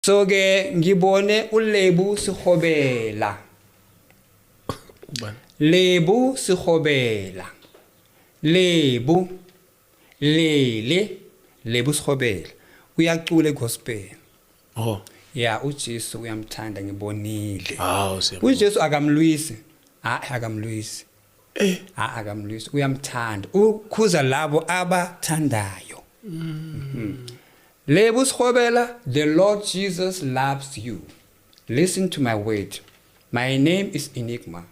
So ke ngibone uLebu Sihobela. Ubani? Lebu Sihobela. Lebu Lele Lebu Sihobela. Uyacula egospel. Oh. Ya, uJesu uyamthanda, ngibonile. Hawu, siyabonga. UJesu akamlwisi. Hayi, akamlwisi. Eh. Ha, akamlwisi, uyamthanda. Ukhuza labo abathandayo. Lebo Sihobela, the Lord Jesus loves you. Listen to my word. My name is Enigma.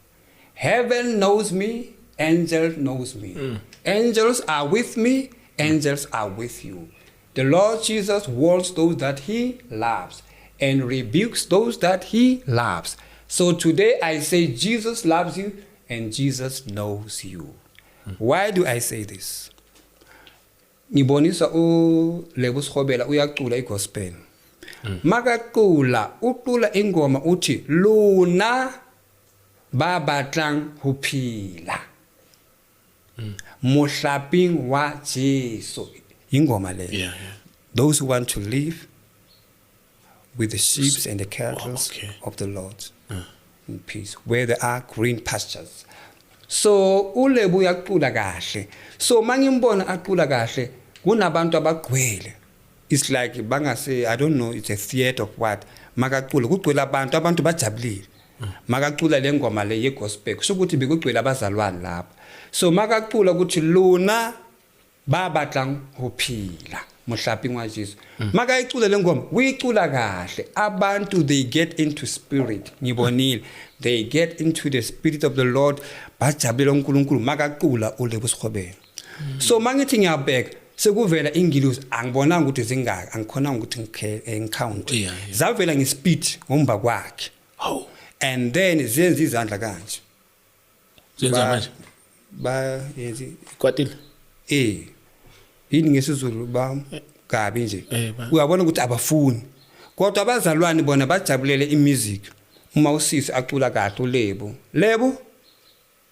Heaven knows me, angels knows me. Angels are with me, angels are with you. The Lord Jesus warns those that he loves and rebukes those that he loves. So today I say Jesus loves you and Jesus knows you. Why do I say this? Ngibonisa uLebo Sihobela uyacula igospel. Makacula, ucula ingoma, uthi, "Lona ba batlang ho phila mohlaping wa Jesu." Ingoma le. Those who want to live with the sheep and the cattle of the Lord in peace, where there are green pastures. So uLebo uyacula kahle. So mangimbona acula kahle, kunabantu abagcwele. It's like bangase, I don't know, it's a theater of what. Makacula kugcwele abantu, abantu bajabulile. Makacula le ngoma le ye gospel, kusho ukuthi bekugcwele abazalwane lapha. So makacula ukuthi, "Lona ba batlang ho phila mohlaping wa Jesu," makayicula le ngoma, uyicula kahle, abantu they get into spirit. Ngibonile they get into the spirit of the Lord, bajabulela uNkulunkulu makacula uLebo Sihobela. So mangithi ngiyabheka, sekuvela ingilosi, angibonanga ukuthi zingaka, angikhonanga ukuthi ngicount. Zavela ngespeed ngomva kwakhe. Hawu. And then zenza izandla kanje. Zenza manje. Ba yenzi Kwatile. Yini ngesiZulu? Ba kabi nje. Eh. Uyabona ukuthi abafuni, kodwa abazalwane bona bajabulele imusic uma usisi acula kahle uLebo. Lebo,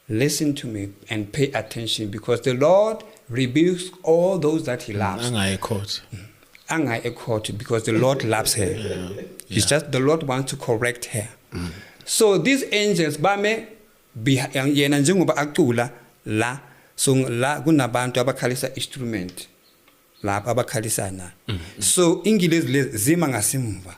listen to me and pay attention, because the Lord rebukes all those that he loves. Angayi court. Angayi ecourt because the Lord loves her. It's just the Lord wants to correct her. So these angels bame yena njengoba acula la. So la kunabantu abakhalisa instrument lapha, abakhalisana. So ingilezi lezi zima ngasimva.